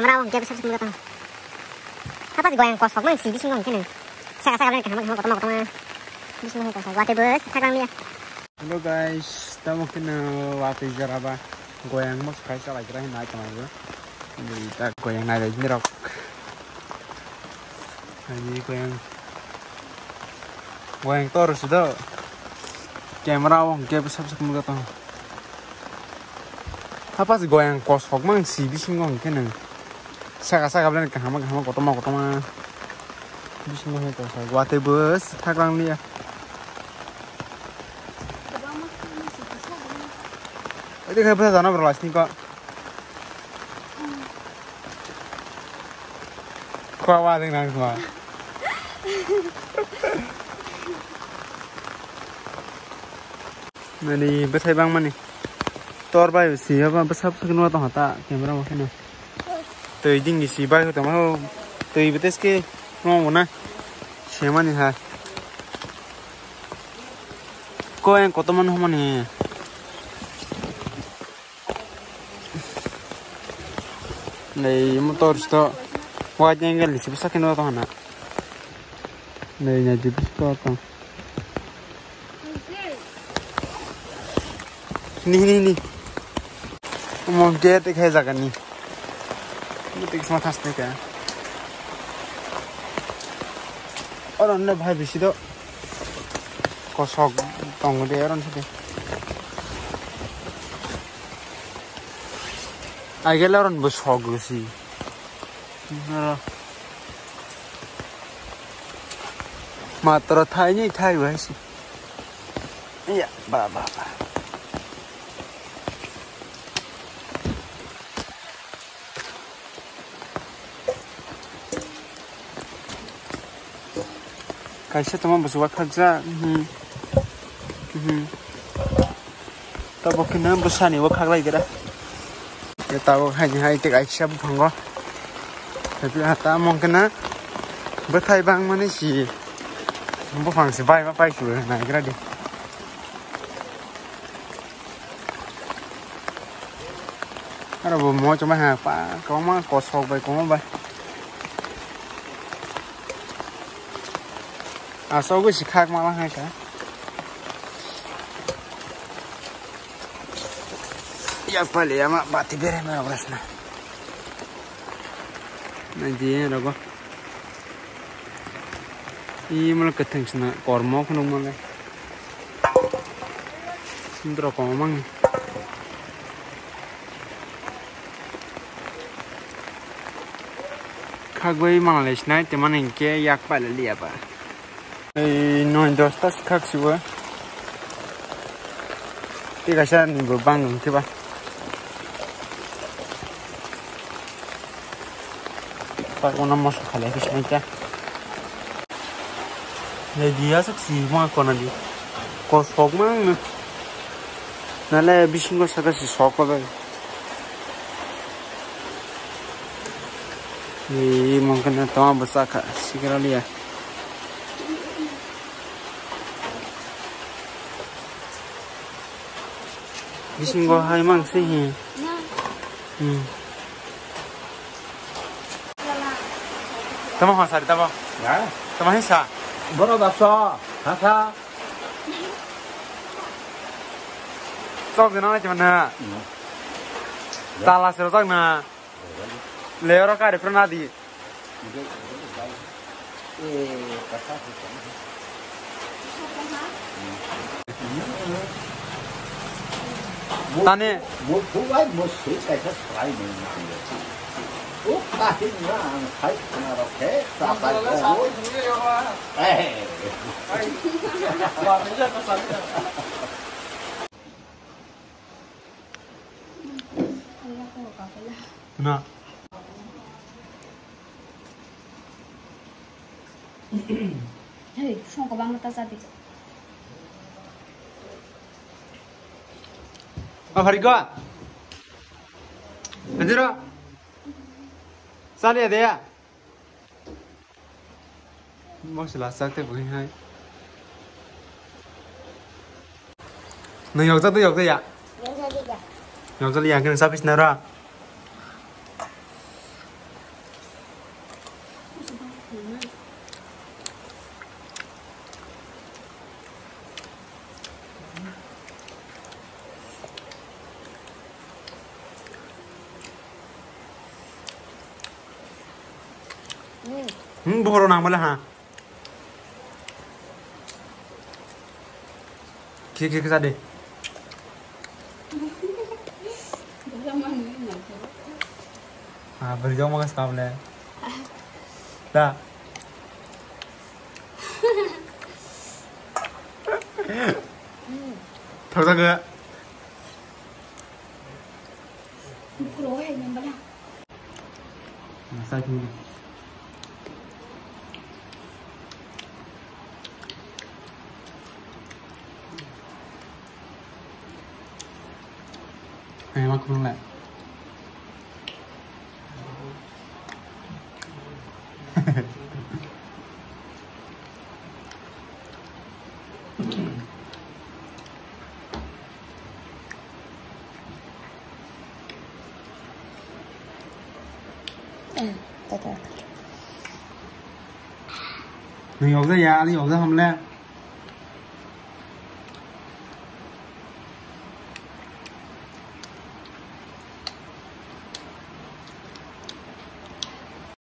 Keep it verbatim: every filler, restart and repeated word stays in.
Mara wng khe bwswk sukmung tong. Hapa goyang kosok mang si bisingo hwnkhe nang. Saka saka bwlai kaham kaham kotorma kotorma. Bisingo hwnkhe kosok. Watwi bwswk thaklang liya. Hello guys, tamo khe no watwi jora ba goyang mo swkang chalai gra hinwi nai tonglaio. Ni ta goyang nai rai rok. Ani goyang. Goyang tor si do. Camera o hwnkhe bwswk sukmung tong. Hapa si goyang kosok mang si bisingo hwnkhe nang. Saka saka bwlai kaham kaham kotorma kotorma. Bisingo hai kosok watwi bwswk thaklang liya. Ede khai bwsa jana bro lasni ko. Khwa wa ding nang khwa. Nani bwthai bangmani. Tor bai si aba bwsa bwsa nw tong ta camera mo kheno. Twi ding ni si bai tong ma twi bwtwi ske nw mo na. Semani ha. Ko en kotorma nw mani. Nei motor sto wide angle ni sibu sakhe no tong hana. Nei nei di sto tong. Ni ni ni. Mo gate khai jaga ni. Mo tik sama thas te ka. Oro ne bhai bisi do. Kosok tongo de oro ne. Aigel aron bo sok si. Matro thai ni thai bai si. Iya, ba, ba, ba. Kaisa tongma bwswk wakhakjak, mhm. Mhm. Tabuk khe no bwsani wakhak lai gra. Tabuk haini hai tei kaisa buphango. Tamo khe na bwthai bangmani si buphang se bai ma pai su nai gra di. Aro bo mo chuma ha pa koma kosok bai koma bai. Asok bai si khak ma hai ka. Yak pale ama bati bere ma obras na. Na je rogo. I mala kwthwng sina kormo kheno male. Sindro koma mang. Khagwi mala le sinai te mani ke yak pale liya ba. Ei noi dosta si khak siwa. Tei kaisa ni bo bang wng khe ba. Pak ono moso khalai khe sinai khe. Nei di aswk si ma kona di. Kosok ma wng no. Nale bisingo saka si sok ko bai. Ni mungkin toma bwsa kha sikra liya. Bisingo hai mang se hi. Hmm. Tamo ha sari tamo. Ya. Tamo hai sa. Boro dakso. Ha sa. Chok jana na chana. Hmm. Tala sero chok na. Leo ro kari pro na di. Tani. Mo phubai mo sui kaisa salai mo nang. O kahi na ang khai khana rok khe chapai ko. Eh. Na. Hey, songkobangma ta chadi. O Harika. Anjiro. Chaliya de ya. Mosla chak tei bwkha hai. Nwng yokjak tei yokjak ya? Yokjak ya. Yokjak ya, khe nwng saphi sina ra? Hmm, buhoro nang bale ha. Khe khe khe jade. Ah, beri jong mangas kable. Da. Thau jaga. Sai phung. Hai, ma khulung lai. Nung yokjaya, ani yokja hamle.